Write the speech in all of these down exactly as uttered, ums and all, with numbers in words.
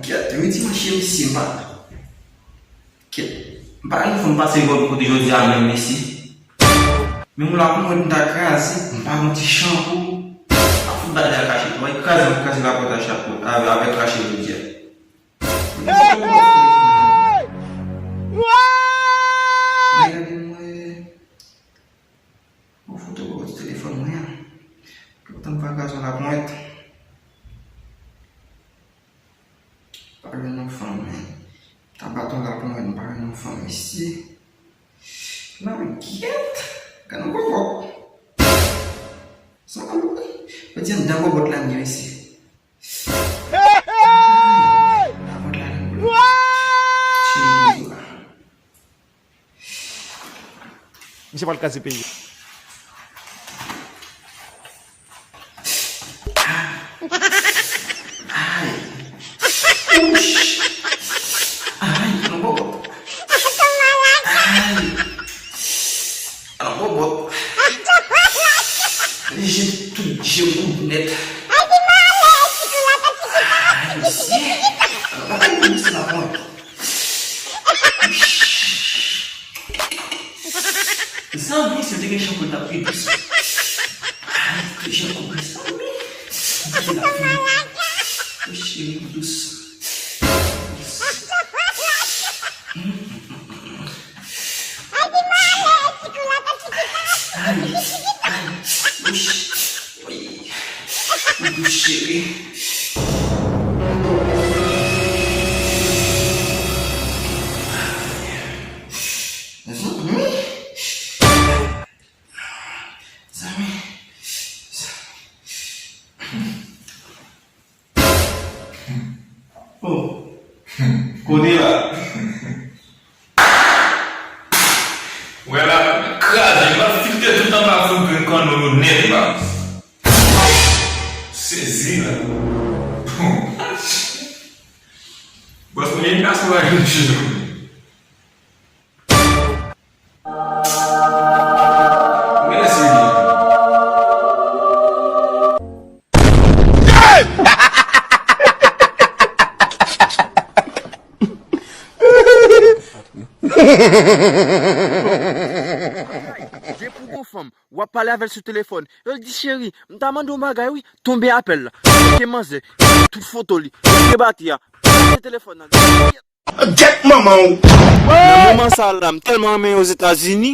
Kèt, wi, ti mache misye, m pa. Kèt, m pa gen fanm pase bò kote jodi a menm, mesye. Men moun la pou mwen, m ta kraze, m pa gon ti chanpou. M ap fout bagay la kache, m ap kraze, m ap kraze lapòt a chapo, avè, avè krache jodi a. Mwen gade mwen. Yon foto bò ti telefòn mwen an. Lontan m pa gaz yon laponyèt. Pa jwenn yon fanm, men. Ta bat yon laponyèt, m pa jwenn yon fanm isi. Nan gyèt. Gade yon bòbòt. Sa maloup. Yo di anndan bòbòt la m gen isi. Lapòt la, lapòt la. Cheri, bonjou la. Misye pral kraze peyi. Ay. Ouch. Ay, non, bon. Ay. Alò, bon, bon. Je tout je kout nèt. Ay, mesye. Alò, pa gade misye la, bon. Zanmi, si w te gen chanpou, l t ap pi dous. Ay, tou jan kou mezanmi. Mwen te la fini. Mwen cheri dous. Dous. Ay, ay, ay. Ouch. Wi. Mwen dous cheri. Zanmi. Zanmi. Oh. Kote la? Wè la, kraze, m ap filte tout anba fout grenn kanno yo nèt la. Sezi la. Bòs mwen, yon gason la, yon jèn. Mèsi. Depi w gon fanm, w ap pale avè l sou telefòn. Yo di, cheri, m ta mande w bagay, wi. Tonbe apèl la. Ke manzè. Tout foto li. Ke batri a. Ke telefòn nan. Get manman w. Nan moman sa la, m tèlman renmen Ozetazini.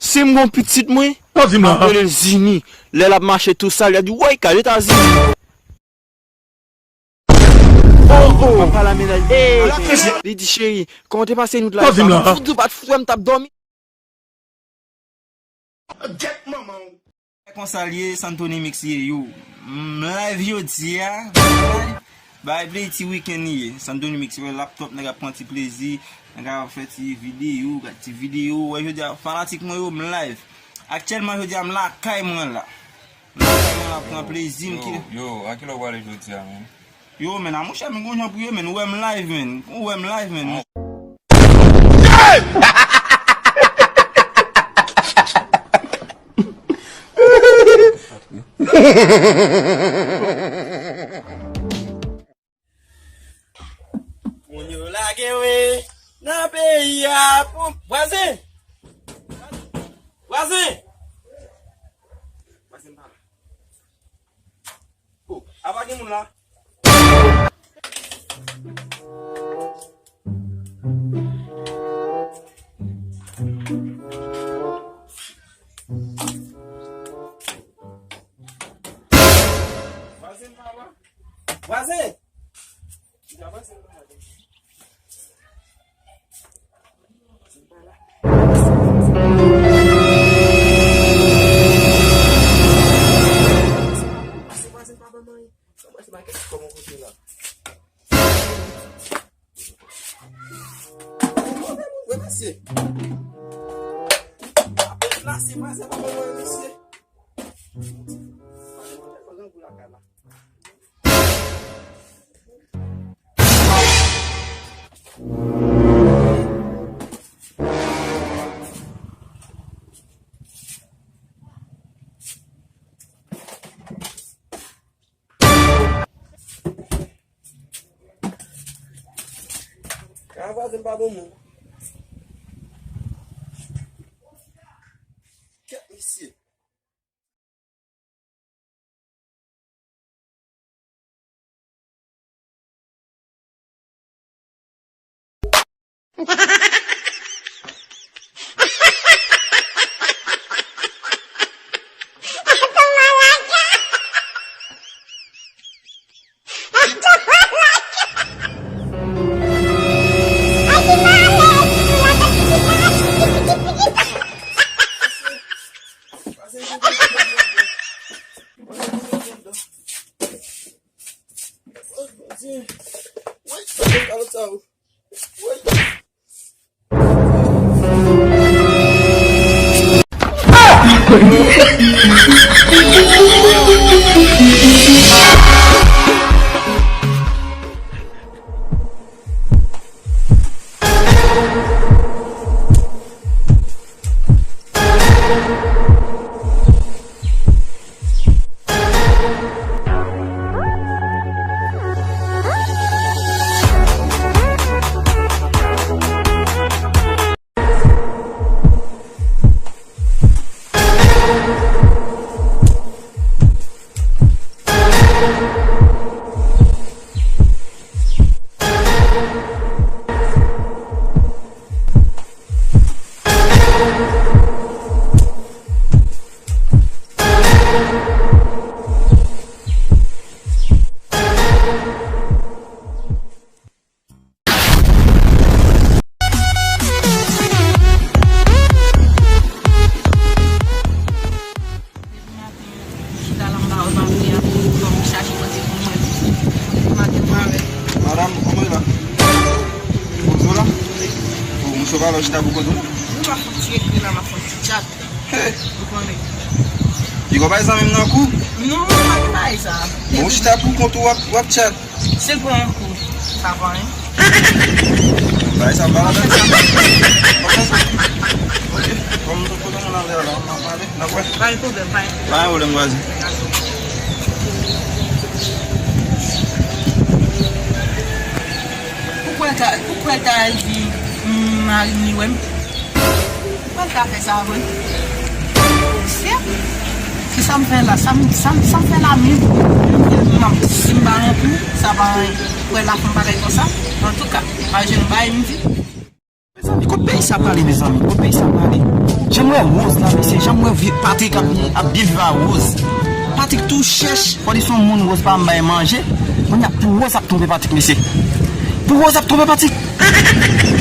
Si m gon pitit mwen, m ap rele l Zini. Lè l ap mache tou sal, y a di, woy, kay Etazini. Oh, oh. M ap pale a mennaj. Hey, li di, cheri, kòman te pase nwit la? Fout ou pa t fou, m t ap dòmi. Get manman w. Konsa l ye, Santoni Mix ye, yo. M live jodi a. Bay play ti weekend li ye. Santoni Mix, wè laptop, nèg ap pran ti plezi. Nèg ap fè ti videyo, gad ti videyo. Wè jodi a, fanatik mwen yo, m live. Aktyèlman jodi a, m lakay mwen la. M lakay mwen la, pran plezi m. Yo, yo, a kilè w prale jodi a, menm? Yo, men, a monchè, men, gon jan pou ye, men, ou wè m live, men. Ou wè m live, men. Moun yo lage wi nan peyi a pou vwazen. Vwazen. Vwazen pa la. Oh, apa gen moun la? Vwazen pa la. Vwazen! Kraze m pa bon moun. Kèt mesye. Depi maten, chita la anba wè papi a, pou m chache kote pou mwen. Depi maten, m pa wè. Madam, kòman w ye la? Poze w la? Ou, m sou pale, w chita pou kont ou? Wi, m ap fè yon ti ekri la, m ap fè yon ti tchat. Hey! Ou konnen. Piga w bay zanmi m nan kou? Non, m pa gen bagay sa. Bon, w chita pou kont ou, w ap, w ap tchat. Se pran yon kou, sa pa anyen. Bay sa pa la. Ok, kòm nou kote moun anlè la, n ap pale, n ap wè. Pa gen pwoblèm, pa gen pwoblèm. Pa gen pwoblèm, vwazen. Poukwa l ta, poukwa l ta al di, mm, mari m li wè m? Mwen ta fè sa vre. Mesye, kisa m fè la? Sa m, sa m, sa m fè la menm? M, si m ba yon kou, sa pa anyen. Wè la fè yon bagay konsa. Antouka, pa jwenn bagay m di. Mezanmi, kot peyi sa prale, mezanmi? Kot peyi sa prale? Jan m wè Rose la, mesye, jan m wè vye Patrick ap, ap byen viv a Rose. Patrick tou chèch, fò di se yon moun Rose pa janm bay manje. Kounye a pou Rose ap twonpe Patrick, mesye. Pou Rose ap twonpe Patrick.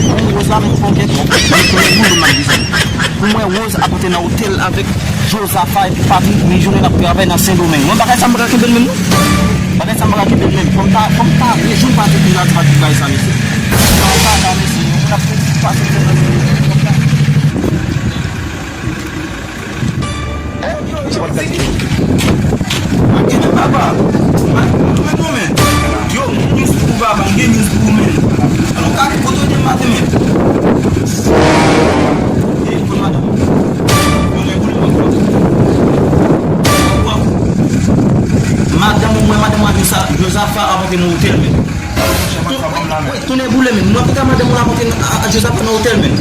Bon, Rose la menm fè yon kèk, men konnen boule m ap di sa. Pou mwen, Rose ap antre nan otèl avèk Josapha epi Patrick, men jounen n ap travay nan Sendomeng. Mwen, bagay sa m pa ka kenbe l menm, non. Bagay sa m pa ka kenbe l menm. Fò m ta, fò m ta rejwenn Patrick pou m ta di Patrick bagay sa, mesye. Sa pa ka, mesye. Yon moun ap pase tèt nan kòb la. Yo, yo, Ziki. Mwen gen men papa. Mwen, mwen, mwen, mwen. Yo, m gen news pou ou, papa. M gen news pou ou, men. Alò, ka kote w te maten, men. E, kote madanm? Yo, men, kote madanm? Madanm ou, mwen, madanm ou a di sa, Josapha ap antre nan otèl, men. Tounen boule, men. Nou ap kite madanm ou la monte a, a Josapha nan otèl, men.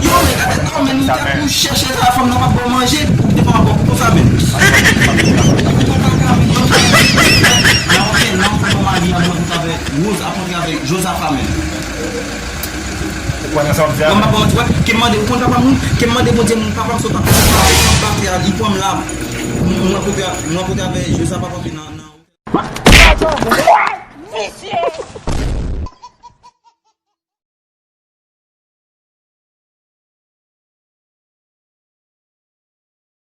Yo, men, gade, non, men, nou te pou chèche la, fanm nan pa ba w manje, ou te fanm ap ba w konsa, men. Ou pa ka, men, non. Nan otèl, nan otèl, mari a mwen, avèk Rose, ap antre avèk Josapha, men. Ou kwè nan sa w ap di a? Mwen, m pa ba w, wè, ke m mande, ou konn papa m, wi, ke m mande Bondye, m papa m sot an, an batè a, li pran m la, m, mwen kote, mwen kote avèk Josapha, ap antre nan, nan Visye!